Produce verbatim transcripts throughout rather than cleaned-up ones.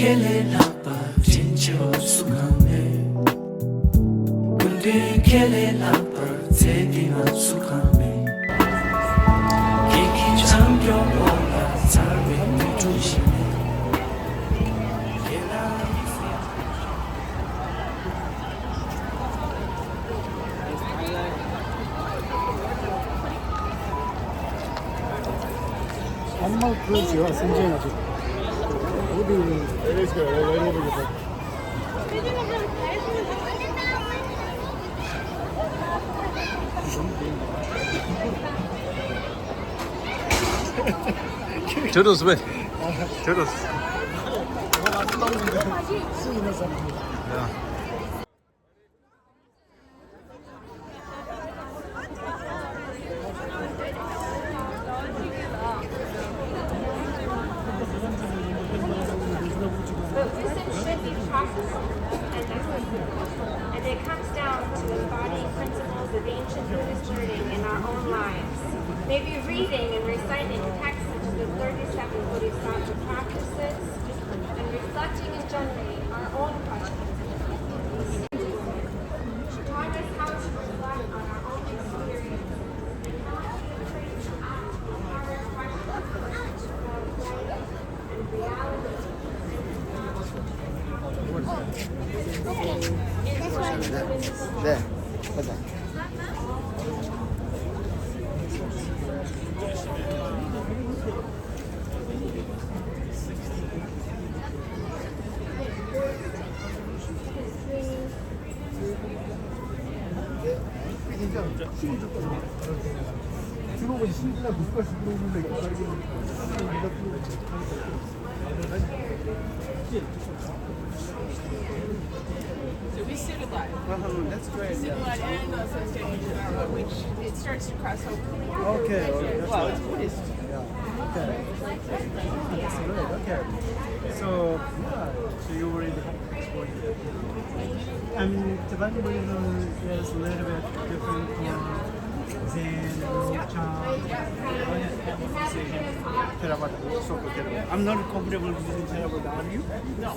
ཁྱེད་ལས་ལྷག་པར་དྲིན་ཆེ་བ་སུ་གང་མེད། སྐུ་མདུན་ཁྱེད་ལས་ལྷག་པར་ཚེ་འདི་ན་སུ་གང་མེད། ཁྱེད་ཀྱི་བྱམས་སྐྱོང་འོག་ལ་མཚར་བའི་དུས་འཁྲུག་ཞིག་མེད། Animal cruelty or something like it. What do you mean? It is good. Right over your Toodles, wait. Toodles. Yeah. But wisdom should be practiced and accessible, and it comes down to embodying principles of ancient Buddhist learning in our own lives. Maybe reading and reciting texts such as the thirty-seven Bodhisattva practices, and reflecting and journaling our own questions. Taught us how to reflect on our own experiences and not be afraid to act on our questions about life and reality. So we still alive. Uh-huh, that's great. Still alive, and also studying Dharma, which it starts to cross over. Okay, okay, that's well, it's Buddhist. Yeah. Okay. That's great. Okay. So, yeah, so you were in the Congress for a year. I mean, Tibetan Buddhism is a little bit different from Zen, Chan, Theravada, so-called Theravada. I'm not comfortable using Theravada. Are you? No.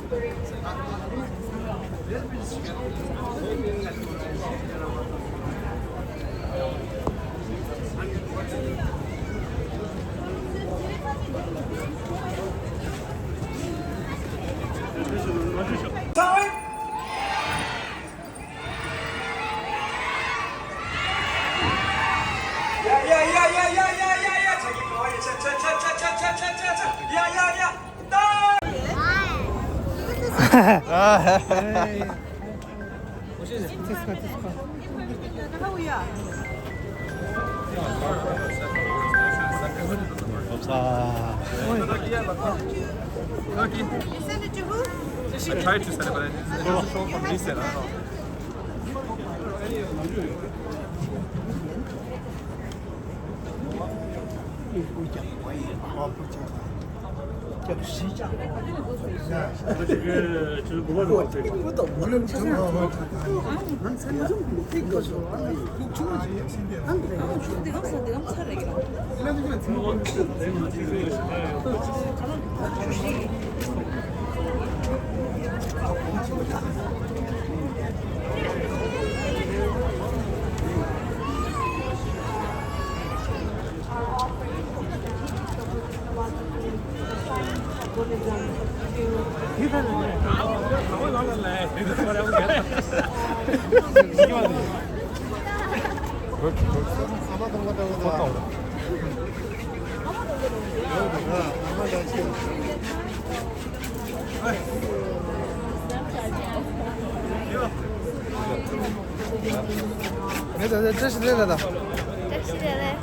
I tried to send it, but it doesn't show for me. Send, I don't know. ངས་ད་ལྟ་བཀྲ་ཤིས་བདེ་ལེགས་ད། བཀྲ་ཤིས་བདེ་ལེགས།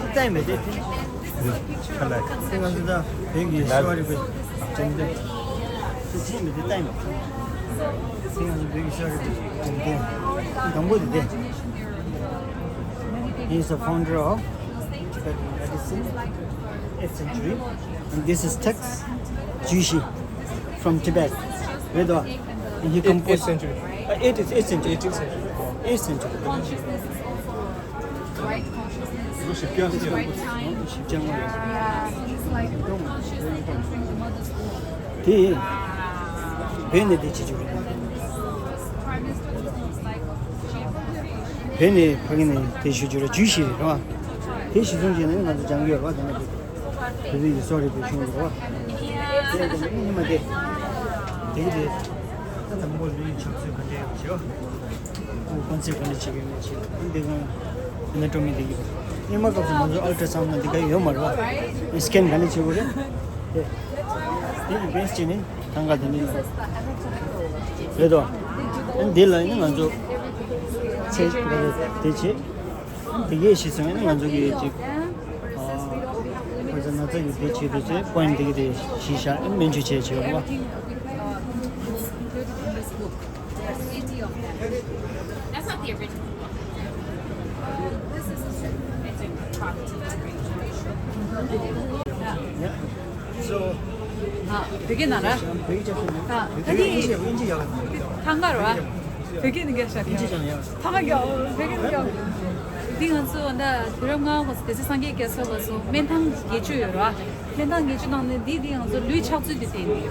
ལྟ་ཡི་མེད་དེ། ཁ་ལག་ཚེ་སྔ་འཛིན་དང་བོད་ཀྱི་ཤ་བ་རིག་པའི་དྲན་རྟེན། ཚེ་ཕྱིན་མེད་དེ་ལྟ་ཡི་མེད། ཚེ་སྔ་འཛིན་བོད་ཀྱི་ཤ་བ་རིག་པའི་དྲན་རྟེན་དང་པོ་དེ་དེ། He is the founder of Tibetan medicine, eighth century. And this is text, Jushi, from Tibet. Where the, and he composed eighth century. Uh, eighth, eighth century. Eighteenth century. Eighth century. Right consciousness, this right time. Yeah, this is like consciousness entering the mother's womb. དེ་བོད་ནས་དེ་བྱེད་ཆོག་རེད། Prime Minister was like, བོད་ནས་ཕ་གི་ནས་དེ་ཞུ་རྒྱུ་རེད། ཇུས་གཞི་རེད་རོ། དེ་གཞི་བཟུང་བྱས་ནས་ང་ཚོ་སྦྱང་གི་ཡོད་རོ། དེ་ནས་བོད་རིགས་ཀྱི་གསོ་རིག་པའི་གཞུང་གི་རོ། དེ་ནས་ཉི་མ་དེ་དེ་གི་དེ་ད་དང་པོ་ལུས་ཀྱི་ཕྱག་མཛོད་ག་འདྲ་ཡོད་ཅེས། ཁོང་ཚོས་ག་འདྲ་བྱེད་ཀྱི་ཡོད་མེད་ཅེས། འདི་གང་ཨེ་ན་ཊོ་མི་འདི་གི་སྔོན་མ་སྐབས་སུ་ང་ཚོ་ཨལ་ཊྲ་སའུན་ཌ་འདི་ག་ཡོད་མ་རེད་བ། སི་ཀེན་ག་འདྲ་བྱེད་དགོས་རེད། དེ་དེ་གི་བེས་བྱས་ནས་ཐང་ག་དེ་འདྲ་རེད་དོ། འདི་ལ་ནི་ང་ཚོ་ཚེ་འདི་དེ་བྱེད། དེ་གས་ཤེས་སོང་ན་ང་ཚོ་གི་ཅིག་ཁོ་ཚོ་ན་ཚ་ཡོད་པའི་ཆེད་དུ་ཚེ་པོ་ཡིན་འདི་གི་དེ་གཞི་བཞག་སྨན་བཅོས་བྱས་བྱས་རོགས། That's not the original book. There's eighty of them. That's not the original book. This is a separate. It's a copy. ཡ། སོ། ཨ། བོད་སྐད་ནང་ར། བོད་སྐད་ཆ་ཤོད་ན། ཨ། ད་དེ་ཨིན་ཇི་ཨིན་ཇི་ཡག་གི། ཐང་ག་ར། བོད་སྐད་ནི་རྒྱག་ཤག་ཨིན་ཇི་ཅང་ཡག་ཐང་ག་རྒྱག་བོད་སྐད་ནི་རྒྱག་འདི་ང་ཚོ་ད་དུས་རབས་ལྔ་པ་སྡེ་སྲིད་སངས་རྒྱས་རྒྱ་མཚོ་ལགས་སུ་སྨན་ཐང་བརྒྱད་ཅུ་ཡོད་ར། སྨན་ཐང་བརྒྱད་ཅུ་ནང་ནས་འདི་འདི་ང་ཚོ་ལུས་ཕྱག་མཛོད་དེ་བསྟན་འདི་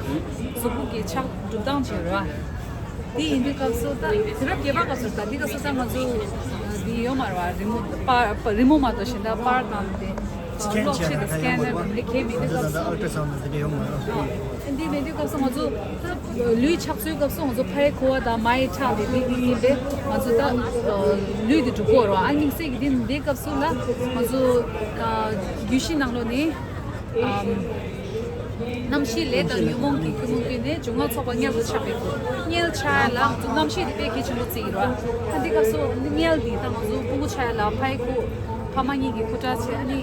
གཟུགས་པོ་གི་ཕྱག་སྒྲུབ་སྟངས་བྱེད་ར། འདི་ཡིན་དུས་སྐབས་སུ་ད་དུས་རབས་བརྒྱད་པ་སྐབས་སུ་ད་འདི་སྐབས་སུ་ད་ང་ཚོ་འདི་ཡོད་མ་རེད་བ། རི་མོ་པར་རི་མོ་མ་གཏོགས་གཞན་དག་པར་དང་དེ་སི་ཀེན་གློག་ཆས་དང་སི་ཀེ་ནར་དང་འདི་གས་མེད་དུས་སྐབས་སུ། ཨལ་ཊྲ་སའུན་ཌ་འདི་འདྲ་ཡོད་མ་རེད། འདི་མེད་དུས་སྐབས་སུ་ང་ཚོ་ད་ལུས་ཕྱག་མཛོད་སྐབས་སུ་ང་ཚོ་ཕ་ཡི་ཁུ་བ་དང་མ་ཡི་ཁྲག་དེ་འདི་འདི་ཡིན་པས་ང་ཚོ་ད་ལུས་དེ་གྲུབ་ཀྱི་ཡོད་རེད་བ། ཨ་དམིགས་བསལ་གྱི་འདི་འདི་སྐབས་སུ་ལ་ང་ཚོ་རྒྱུད་བཞི་ནང་ལོགས་ནས། ཨམ། རྣམ་ཤེས་ལས་དང་ཉོན་མོངས་ཀྱི་ཁྱུར་མིད་བརྒྱུད་ནས་འབྱུང་ལྔ་ཚོགས་པ་དམྱལ་དུ་ཆགས་པའི་སྐོར། དམྱལ་ཆགས་ཡ་ལ་ང་ཚོ་རྣམ་ཤེས་དེ་དཔེ་གལ་ཆེན་པོ་བརྩི་ཡི་རེད་བ། ཨ་འདི་སྐབས་སུ་དམྱལ་འདི་ད་ང་ཚོ་ཕྲུ་གུ་ཆགས་ཡ་ལ་ཕ་ཡི་ཁུ་ཕ་མ་གཉིས་ཀྱི་ཁུ་ཁྲག་བྱས། ཨ་ནི་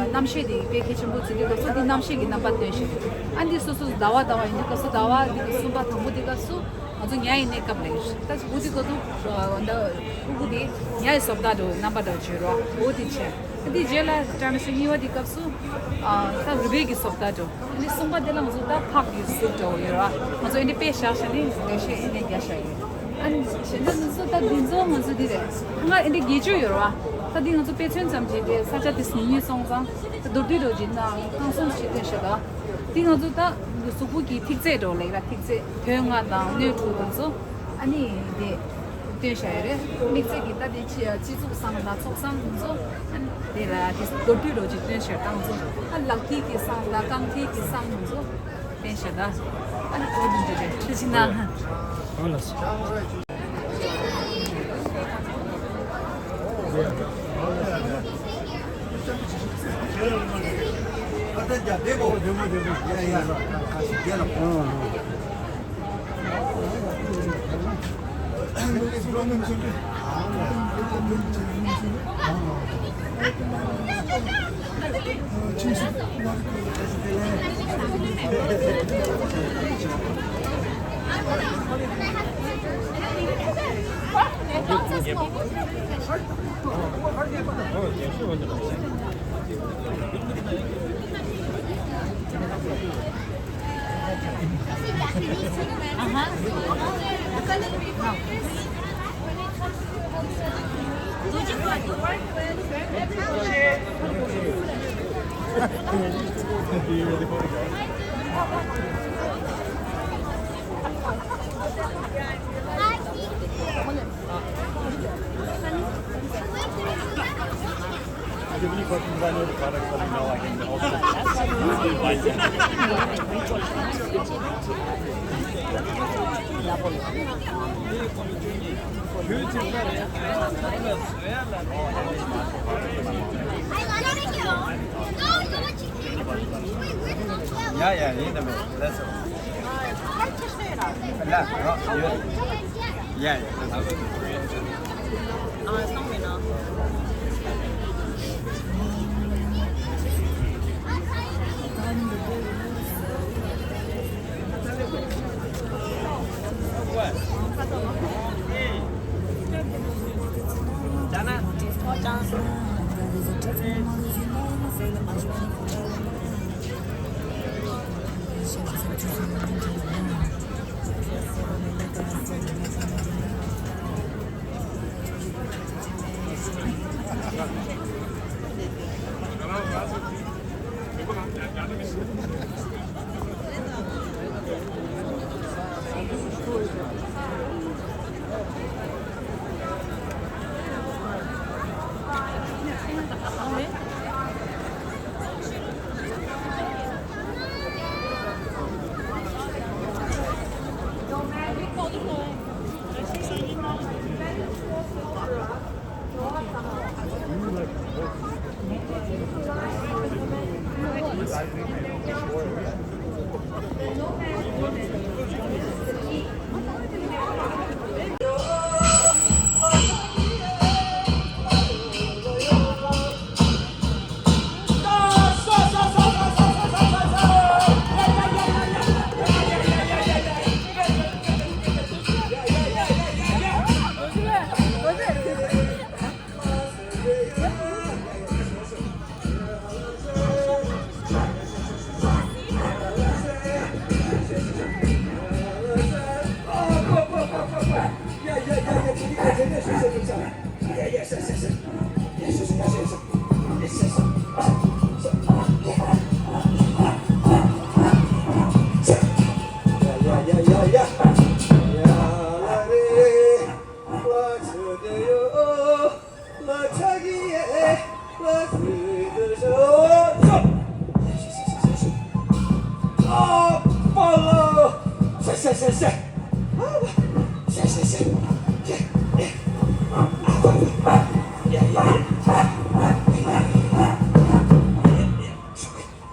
རྣམ་ཤེས་དེ་དཔེ་གལ་ཆེན་པོ་བརྩི་དུས་སྐབས་སུ་འདི་རྣམ་ཤེས་ཀྱི་རྣམ་པ་སྟོན་བཞིན། ཨ་འདི་སོ་སོ་ཟླ་བ་ཟླ་བ་ཡིན་དུས་སྐབས་སུ་ཟླ་བ་འདི་གསུམ་པ་དང་པོ་འདི་སྐབས་སུ། ང་ཚོ་ཉ་ཡི་གནས་སྐབས་ལས་ད་ཅི་བུ་དེ་གོ་དུ་ད་ཕྲུ་གུ་དེ་ཉ་ཡི་བཟོ་ལྟ་འགྲོ་རྣམ་པ་འདྲ་བྱོས་རོགས་འོ་དེ་བྱས། དེ་རྗེས་ལ་ཊ་རན་སི་ཤན་གཉིས་པ་དེ་སྐབས་སུ་ད་རུས་སྦལ་གྱི་བཟོ་ལྟ་འགྲོ། དེ་གསུམ་པ་དེ་ལ་ང་ཚོ་ད་ཕག་གི་གཟུགས་འདྲ་བོ་ཡོད་ར། ང་ཚོ་ཨེ་འདྲ་དཔེ་བཞག་བྱས་ནས་འགྲེལ་བཤད་ཨེ་འདྲ་རྒྱག་བྱ་ཡོད། ཨ་ནི་གཞན་དག་འདི་ཚོ་ད་འདི་ཚོ་ང་ཚོ་འདི་རེད། ཐང་ག་ཨེ་འདྲ་བརྒྱད་ཅུ་ཡོད་ར། ད་འདི་ང་ཚོ་དཔེ་མཚོན་ཙམ་བྱས་ཏེ་ས་ཆ་དེ་ཉུང་ཉུང་སོང་ཙང་ད་མདོར་བསྡུས་འགྲོ་བྱེད་ན་ཁང་གསུམ་ཞིག་སྟོན་བྱེད་ད། འདི་ང་ཚོ་ད་གཟུགས་པོ་གི་ཐིག་ཚད་འགྲོ་ལེགས་ར། ཐིག་ཚད་དོན་ལྔ་དང་སྣོད་དྲུག་དང་ཚོ། ཨ་ནི་དེ་སྟོན་བྱ་ཡ་རེད། དམིགས་བསལ་གྱི་ད་དེ་སྤྱི་སྤྱི་གཙུག་བསམ་ལ་ཚོགས་བསམ་དང་ཚོ། ཨ་ནི་དེ་ལ་དེ་མདོར་བསྡུས་རོ་ཅིག་སྟོན་བྱ་དང་ཚོ། ཨ་ལག་མཐིལ་གྱི་བསམ་ལ་རྐང་མཐིལ་གྱི་བསམ་དང་ཚོ་སྟོན་བྱ་ད། ཨ་ནི་གོ་བདུན་དེ་རེད། ཁྲི་ཆི་ན། ཨོ་ལགས་སོ། Yeah, yeah, you know, that's all. Yeah, yeah, that's all.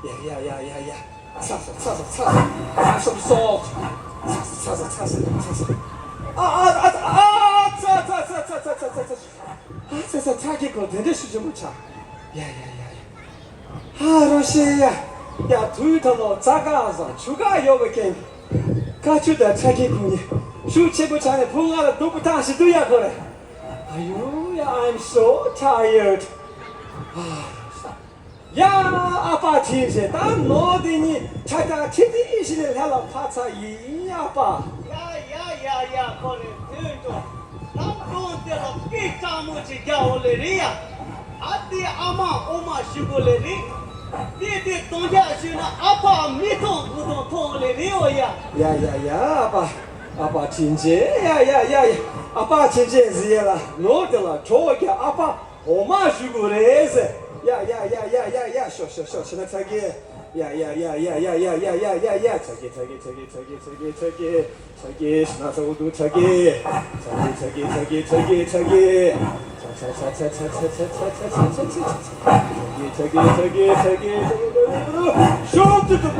ཡ་ཡ་ཡ་ཡ་ཡ། ཚ་ཚ་ཚ་ཚ་ཚ་ཚ། I should be soft. ཚ་ཚ་ཚ་ཚ་ཚ་ཚ་ཚ། ཨ་ཨ་ཨ་ཨ། ཚ་ཚ་ཚ་ཚ་ཚ་ཚ་ཚ། ཨ་ཚ་ཚ། ཚ་གི་གོ་དེ་འདྲ་ཞུ་རྒྱུ་མོ་ཆ། ཡ་ཡ་ཡ་ཡ། ཧ་རོ་ཤེ་ཡ། ཡ་དུས་ད་ལོ་རྩྭ་ཁ་བཟང་ཆུ་ཁ་ཡོད་པའི་རྐྱེན་གྱིས། ཀ་ཆུ་དང་ཚ་གི་ཁོང་གཉིས་ཤུགས་ཆེན་པོ་ཆགས་ནས་བུ་ང་ལ་སྡུག་པོ་ཐང་ཞིག་འདུག་ཡ་ཁོ་རེ། ཨ་ཡོ་ཡ། I'm so tired. ཨ། ཡ། ཨ་ཕ་དྲིན་ཆེ། ད་ནོར་དེ་གཉིས་ཁྲ་ཁྲ་ཁྲི་ཁྲི་ཞིག་ནས་ལྷ་ལ་ཕར་ཚར་ཡིན་ཨ་ཕ། ཡ་ཡ་ཡ་ཡ། ཁོ་རེ་དུས་འགྲོ། ད་གྲོང་དེ་ལ་སྐད་གྲགས་མོ་ཅིག་རྒྱག་འོ་ལེ་རེད་ཡ། ད་དེ་ཨ་མ་འོ་མ་ཞུ་དགོས་ལེ་རེད། དེ་དེ་དོན་རྒྱག་ཞུས་ན་ཨ་ཕ་མི་ཐོང་དགུ་ཐོང་ཐོང་ལེ་རེད་འོ་ཡ། ཡ་ཡ་ཡ། ཨ་ཕ། ཨ་ཕ་དྲིན་ཆེ། ཡ་ཡ་ཡ་ཡ། ཨ་ཕ་དྲིན་ཆེ་ཟེར་ཡ་ལ་ནོར་དེ་ལ་གྲོགས་ཀྱི་ཨ་ཕ། འོ་མ་ཞུ་དགོས་རེད་ཟེར། ཡ་ཡ་ཡ་ཡ་ཡ་ཡ། ཤོག་ཤོག་ཤོག་ཕྱི་ན་ཚ་གི། ཡ་ཡ་ཡ་ཡ་ཡ་ཡ་ཡ། ཚ་གི་ཚ་གི་ཚ་གི་ཕྱི་ན་ཚ་འུ་དུ་ཚ་གི། ཚ་གི་ཚ་གི་ཚ་གི་ཚ་གི་ཚ་གི། ཚ་ཚ་ཚ་ཚ་ཚ་ཚ་གི། ཚ་ཚ་ཚ་ཚ་ཚ་ཚ་ཚ་ཚ་གི། ཚ་གི་ཚ་གི་ཚ་གི་ཚ་གི། ཤོག་ཏུ་ཏུ།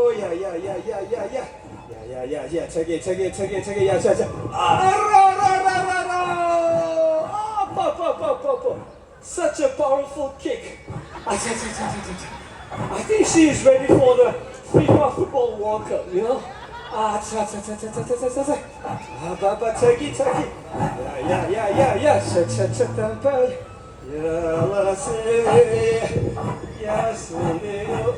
ཡ་ཡ་ཡ་ཡ་ཡ་ཡ། ཡ་ཡ་ཡ་ཡ། ཚ་གི་ཚ་གི་ཚ་གི་ཚ་གི། ཡ་ཆ་ཆ། ཨ་ར་ར་ར་ར་ར། ཨ་པ་པ་པ་པ་པ། Such a powerful kick. ཨ་ཆ་ཆ་ཆ་ཆ་ཆ་ཆ། I think she is ready for the FIFA football World Cup, you know? ཨ་ཆ་ཆ་ཆ་ཆ། ཨ་པ་པ། ཚ་གི་ཚ་གི། ཡ་ཡ་ཡ་ཡ་ཡ། ཆ་ཆ་ཆ། དམ་པ། ཡ་ལ་སེ། ཡ་སུ་ནེ་ཡོ།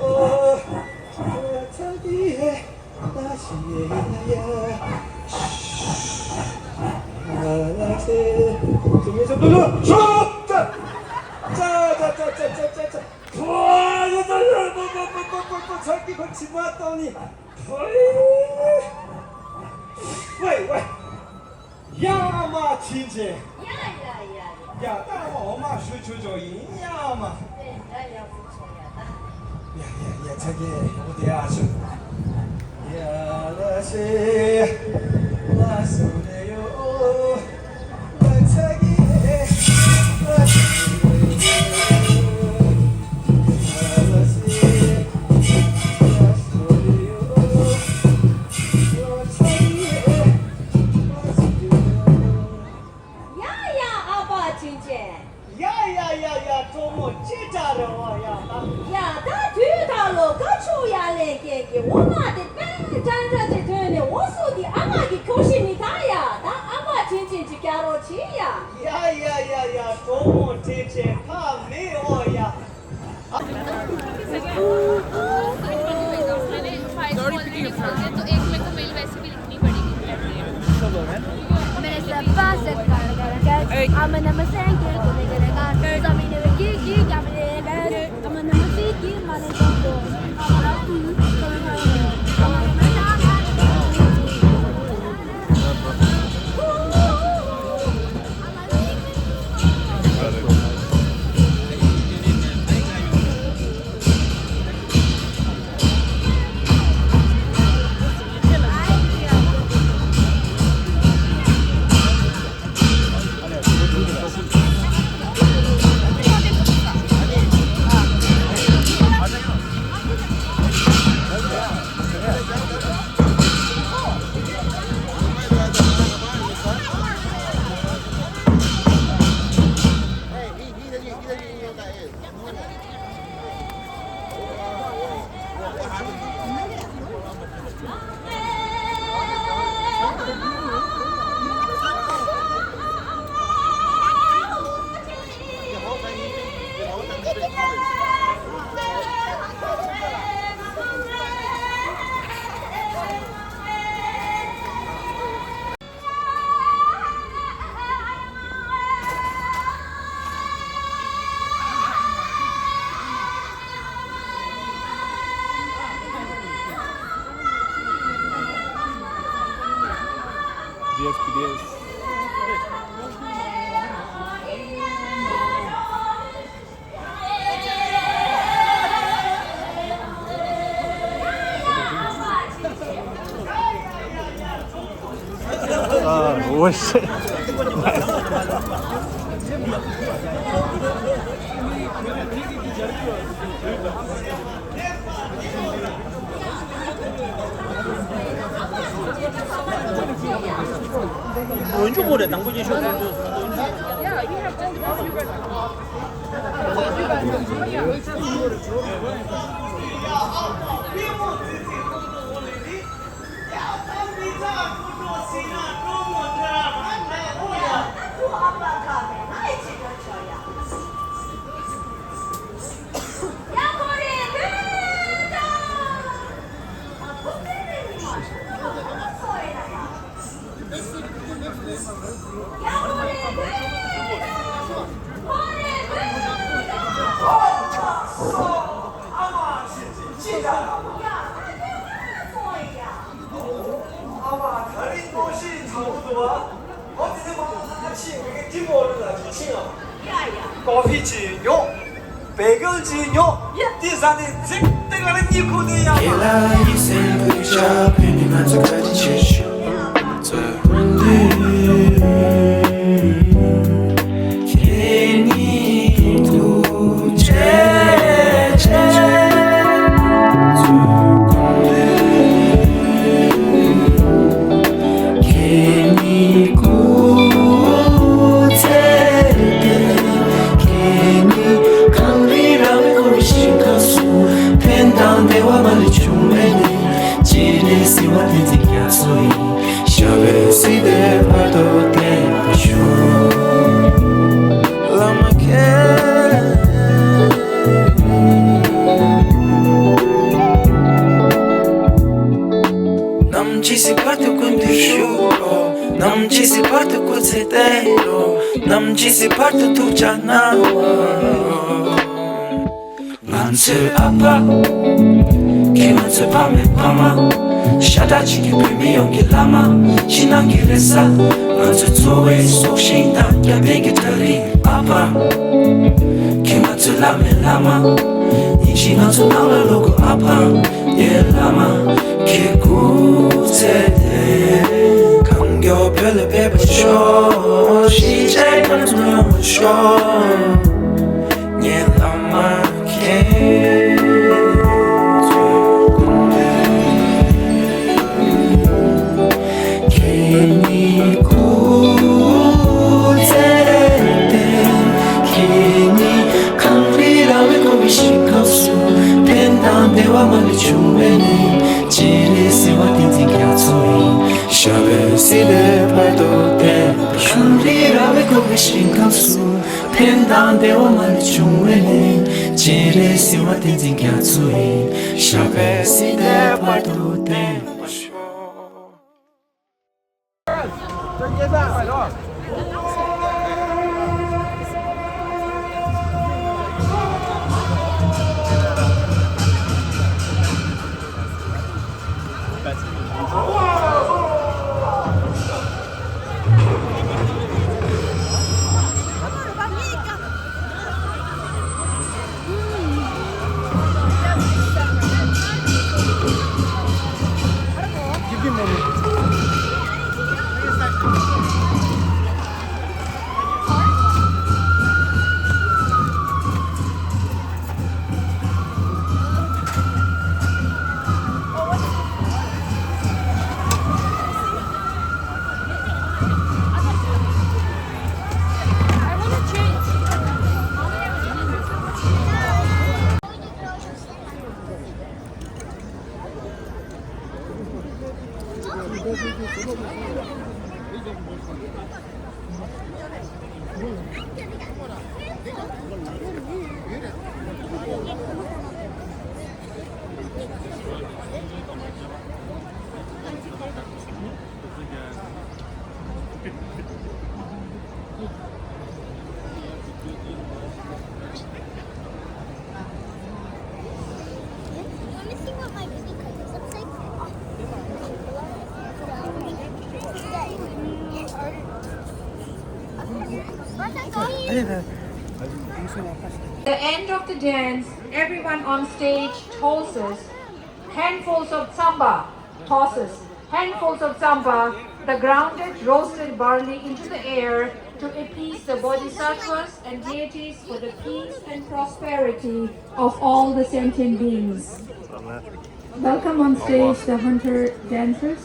ཚ་གི་ཡེ། ད་ཤི་ཡེ་ཡ་ཡ། ཡ་ལ་སེ། ཚུ་མི་ཚུ་དུ་ལུ་ཤོག་ཙ། ཙ་ཙ་ཙ། ཕོ་ཡ་ཙ་ཙ་ཙ་ཙ། ཚ་གི་ཁོ་མཆི་མ་བཏང་ནི། ཕོ་ཡེ། ཝེ་ཝེ། ཡ་ཨ་མ་དྲིན་ཆེ། ཡ་ཡ་ཡ་ཡ། ཡ་ད་ཨ་མ་འོ་མ་ཞུ་ཆོག་ཆོག་ཡིན་ཡ་ཨ་མ། དེ་འདྲ་ཡག་པོ་བྱུང་ཡ་ད། ཡ་ཡ་ཡ། ཚ་གི་ཡོ་དེ་ཨ་ཆུ། ཡ་ལ་སེ། ལ་སུ་རེ་ཡོ། ལ་ཚ་གི། ལ་སུ་རེ་ཡོ། ཡ་ལ་སེ། ལ་སུ་རེ་ཡོ། ལ་ཚ་གི། ཡ་ཡ། ཨ་ཕ་དྲིན་ཆེ། ཡ་ཡ་ཡ་ཡ། གྲོགས་མོ་ཅི་འདྲ་རེད་བ་ཡ་ད། ཡ་ད་དུས་ད་ལོ་ཀ་ཆུ་ཡ་ལེན་མཁན་གྱི་འོ་མ་དེ་དཔེ་འདྲ་འདྲ་ཅིག་ཐོན་ནས། འོ་སུ་དེ་ཨ་མ་གི་ཁྱོ་ཤི་མི་ད་ཡ། ད་ཨ་ཕ་དྲིན་ཆེ། ཡ་ཡ་ཡ་ཡ། གྲོགས་མོ་ཁྲིད་ཆེ་ཁ་མི་འོ་ཡ། तो एक मेरे को मेल वैसे भी लिखनी पड़ेगी। मेरे से पास कर कर कर, हम नमस्ते के को मेरे का, जमीन में की की क्या मेरे का, हम नमस्ते की माने को। Oh shit. ཀོ་ཕི་ཅིག་ཉོ། བེ་གལ་ཅིག་ཉོ། དེ་ཟ་ནས་འཛིག་སྟེ་ང་ལ་གཉིད་ཁུག་ནས་ཡ་མ། ནམ་ཅི་སྲིད་བར་དུ་སྐུ་མདུན་བཞུགས་རོགས། ནམ་ཅི་སྲིད་བར་དུ་སྐུ་ཚེ་བརྟན་རོགས། ནམ་ཅི་སྲིད་བར་དུ་ཐུགས་ཅག་གནང་རོགས། ང་ཚོའི་ཨ་ཕ། ཁྱེད་ང་ཚོའི་ཕ་མའི་ཕ་མ། ཤ་ཁྲག་གཅིག་གི་བོད་མི་ཡོངས་ཀྱི་བླ་མ། ཕྱི་ནང་གི་རེ་ས། ང་ཚོའི་འཚོ་བའི་སྲོག་ཤིང་དང་རྒྱབ་རྟེན་གྱི་བྲག་རི་ཨ་ཕ། ཁྱེད་ང་ཚོའི་བླ་མའི་བླ་མ། ཉིན་ཞིག་ང་ཚོ་ནང་ལ་ལོག་དགོས་ཨ་ཕ། ངའི་བླ་མ། ཁྱེད་སྐུ་ཚེ་བརྟན། གང་མགྱོགས་བོད་ལ་ཕེབས་པར་ཤོག་གཞིས་བྱེས་ང་ཚོ་ཡོང་བར་ཤོག་ངའི་བླ་མ་ཁྱེད་ཚོའི་སྐུ་མདུན། ཁྱེད་ཉིད་སྐུ་ཚེ་བརྟན། ཁྱེད་ཉིད་གངས་རི་ར་བས་བསྐོར་བའི་ཞིང་ཁམས་སུ། ཕན་དང་བདེ་བ་མ་ལུས་འབྱུང་བའི་གནས། སྤྱན་རས་གཟིགས་དབང་བསྟན་འཛིན་རྒྱ་མཚོ་ཡི། ཞབས་པད་སྲིད་མཐའི་བར་དུ་བརྟན། ཤུལ་རིགས་ར་བས་བསྐོར་བའི་ཞིང་ཁམས་སུ། ཕན་དང་བདེ་བ་མ་ལུས་འབྱུང་བའི་གནས། སྤྱན་རས་གཟིགས་དབང་བསྟན་འཛིན་རྒྱ་མཚོ་ཡི། ཞབས་པད་སྲིད་མཐའི་བར་དུ་བརྟན། The end of the dance, everyone on stage tosses handfuls of tsamba, tosses handfuls of tsamba, the grounded roasted barley, into the air to appease the bodhisattvas and deities for the peace and prosperity of all the sentient beings. Welcome on stage the hunter dancers.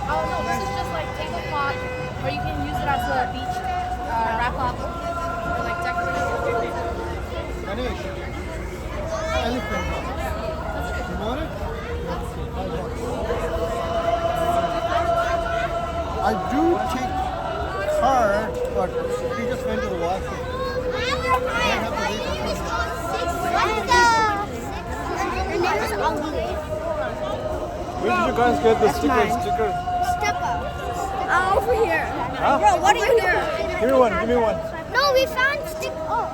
Oh, no, this is just, like, tablecloth, or you can use it as a beach, uh, wrap up, or, like, decorative. Ganesh, elephant. You want it? I do take car, but we just went to the washroom. I have to wait for Where did you guys get the sticker? Sticker? Step up. I'm over here. Huh? Bro, what are you doing? Give me one, give me one. No, we found stick. Oh.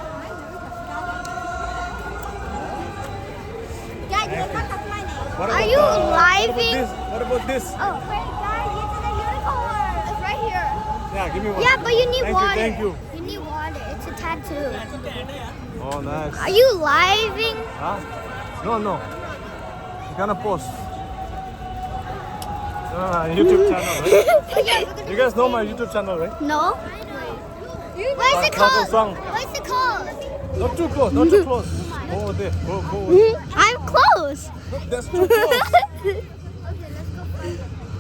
Guys, look at my name. What about, are you uh, living? What about this? What about this? Oh, wait, guys, it's a unicorn. It's right here. Yeah, give me one. Yeah, but you need water. Thank you, thank you. You need water. It's a tattoo. Oh, nice. Are you living? Huh? No, no. You gonna post? No, no, no, YouTube channel, right? You guys know my YouTube channel, right? No. Where's the call? Where's the call? Not too close, not too close. Go over there. Go, go over there. I'm close. No, that's too close.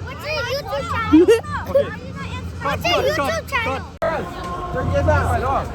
What's your YouTube channel? Okay. What's your YouTube channel? Cut, cut, cut, cut. Check this out.